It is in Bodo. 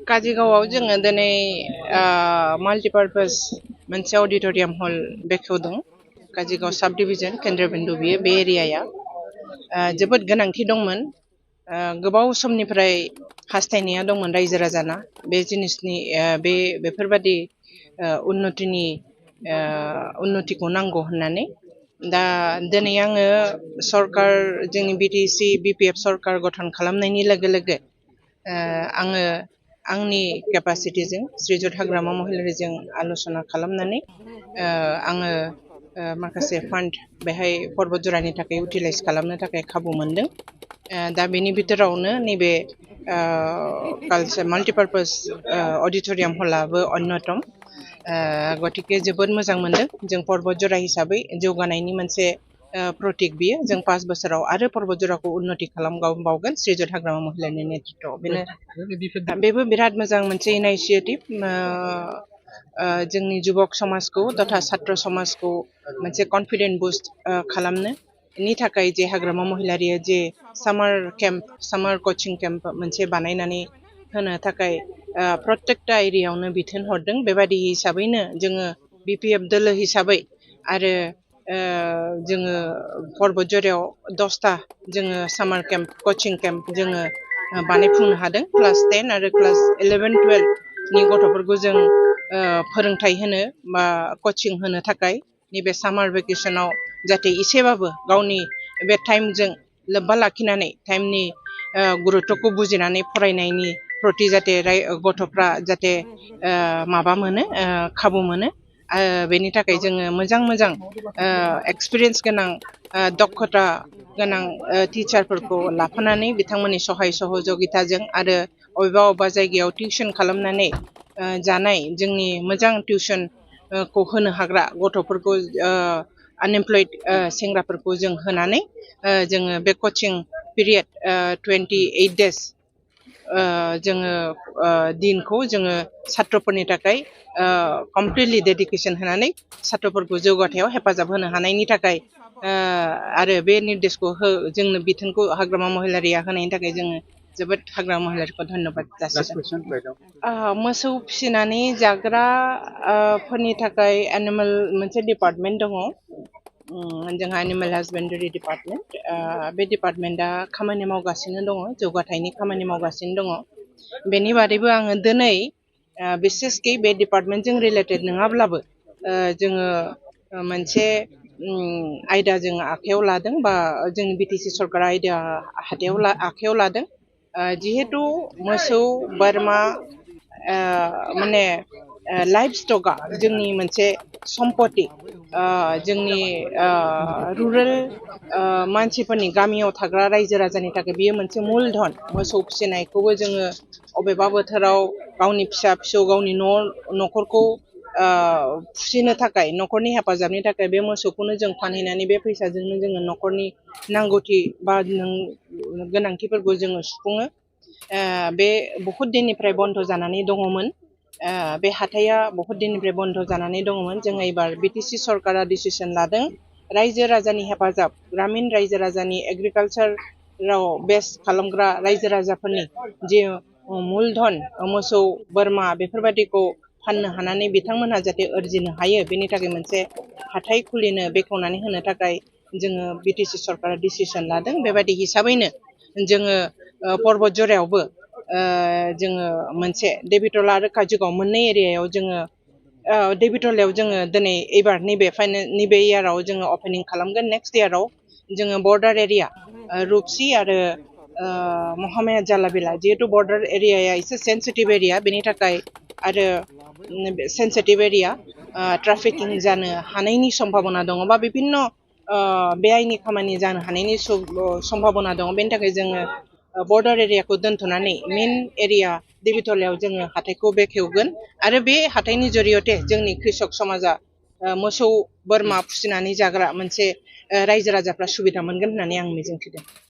काजिगावआव जोङो दिनै माल्टिपार्पस मोनसे अडिट'रियाम हल बेखेवदों। काजिगाव साब डिभिजन केन्द्रबिन्दु बियो बे एरियाया जोबोद गोनांथि दंमोन। गोबाव समनिफ्राय हास्थायनाया दंमोन रायजो राजाना बे जिनिसनि बेफोरबादि उन्नतिखौ नांगौ होननानै। दा दिनै आङो सरकार जोंनि बिटिसि बिपिएफ सरकार गठन खालामनायनि लोगो लोगो आङो आंनि केपासिटिजों श्रीजुत हाग्रामा महिलारीजों आल'सना खालामनानै आङो माखासे फान्ड बेहाय पर्बत जरानि थाखाय इउटिलाइज खालामनो थाखाय खाबु मोनदों। दा बेनि बिथोरावनो नैबे कालचार माल्टिपार्पस अडिट'रियाम हलाबो अन्यतम। गतिके जोबोद मोजां मोनदों। जों पर्बत जरा हिसाबै जौगानायनि मोनसे प्रतीक बियो। जों 5 बोसोराव आरो पर्बत जराखौ उन्नति खालामबावगोन श्रीजुत हाग्रामा महिलारीनि नेतृत्वआव। बेबो बिराद मोजां मोनसे इनिशिएटिभ। जोंनि जुबक समाजखौ तथा छात्र समाजखौ मोनसे कन्फिडेन्ट बुस्ट खालामनो थाखाय जे हाग्रामा महिलारीया जे सामार कचिं केम्प मोनसे बानायनानै होनो थाखाय प्रत्येकटा एरियायावनो बिथोन हरदों। बेबायदि हिसाबैनो जोङो बिपिएफ दोलो हिसाबै आरो जोङो पर्बत जरायाव 10टा जोङो सामार केम्प कचिं केम्प जोङो बानायफुंनो हादों। क्लास 10 आरो क्लास 11-12 नि गथ'फोरखौ जों फोरोंथाइ होनो बा कचिं होनो थाखाय नैबे सामार भेकेसनाव जाहाथे एसेबाबो गावनि बे टाइमजों लोब्बा लाखिनानै टाइमनि गुरुत्वखौ बुजिनानै फरायनायनि प्रति जाहाथे गथ'फ्रा जाहाथे माबा मोनो खाबु मोनो। बेनि थाखाय जोङो मोजां एक्सपिरियेन्स गोनां दक्षता गोनां टिचारफोरखौ लाफानानै बिथांमोननि सहाय सहযোगिताजों आरो अबेबा जायगायाव टिउसन खालामनानै जानाय जोंनि मोजां टिउसनखौ होनो हाग्रा गथ'फोरखौ आनएमप्लयड सेंग्राफोरखौ जों होनानै जोङो बे कचिं पिरियड 28 days जोङो दिनखौ जोङो छात्रफोरनि थाखाय कमप्लिटलि डेडिकेसन होनानै छात्रफोरखौ जौगाथायाव हेफाजाब होनो हानायनि थाखाय आरो बे निर्देशखौ जोंनो बिथोनखौ हाग्रामा महिलारीया होनायनि थाखाय जोङो जोबोद हाग्रामा महिलारीखौ धन्यबाद जासिदों। मोसौ फिसिनानै जाग्रा फोरनि थाखाय एनिमेल मोनसे डिपार्टमेन्ट दङ। जोंहा एनिमेल हासबेन्डारि डिपार्टमेन्ट। बे डिपार्टमेन्टआ खामानि मावगासिनो दङ, जौगाथायनि खामानि मावगासिनो दङ। बेनि बादैबो आङो दिनै बिसेसकि बे डिपार्टमेन्टजों रिलेटेड नङाब्लाबो जोङो मोनसे आयदा जों आखायाव लादों बा जोंनि बिटिसि सरकारा आखायाव लादों। जिहेतु मोसौ बोरमा माने लाइफ स्टकआ जोंनि मोनसे सम्पति। जोंनि रुरेल मानसिफोरनि गामियाव थाग्रा रायजो राजानि थाखाय बियो मोनसे मुलधन। मोसौ फिसिनायखौबो जोङो अबेबा बोथोराव गावनि फिसा फिसौ गावनि न'खरखौ फिसिनो थाखाय न'खरनि हेफाजाबनि थाखाय बे मोसौखौनो जों फानहैनानै बे फैसाजोंनो जोङो न'खरनि नांगौथि बा गोनांथिफोरखौ जोङो सुफुङो। बे बहुद दिननिफ्राय बन्द जानानै दङमोन। बे हाथाया बहुद दिननिफ्राय बन्द जानानै दङमोन। जोङो एबार बिटिसि सरकारा डिसिसन लादों रायजो राजानि हेफाजाब ग्रामिन रायजो राजानि एग्रिकालचाराव बेस खालामग्रा रायजो राजाफोरनि जे मुलधन मोसौ बोरमा बेफोरबायदिखौ फाननो हानानै बिथांमोनहा जाहाथे आरजिनो हायो बेनि थाखाय मोनसे हाथाय खुलिनो बेखेवनानै होनो थाखाय जोङो बिटिसि सरकारा डिसिसन लादों। बेबायदि हिसाबैनो जोङो पर्बत जरायावबो जोङो मोनसे देबिटला आरो काजिगाव मोननै एरियायाव जोङो देबिटलायाव जोङो दिनै एबार नैबे इयाराव जोङो अपेनिं खालामगोन। नेक्स्ट इयाराव जोङो बर्डार एरिया रुपसि आरो महामाया जालाबिला जिहेतु बर्डार एरियाया एसे सेन्सिटिभ एरिया बेनि थाखाय आरो सेन्सिटिभ एरिया ट्राफिकिं जानो हानायनि सम्भाबना दङ बा बिभिन्न बेआइनि खामानि जानो हानायनि सम्भाबना दङ। बेनि थाखाय जोङो बर्डार एरियाखौ दोनथ'नानै मेइन एरिया देबिटलायाव जोङो हाथायखौ बेखेवगोन आरो बे हाथायनि जरियते जोंनि कृषक समाजा मोसौ बोरमा फिसिनानै जाग्रा मोनसे रायजो राजाफ्रा सुबिदा मोनगोन होननानै आं मिजिंथिदों।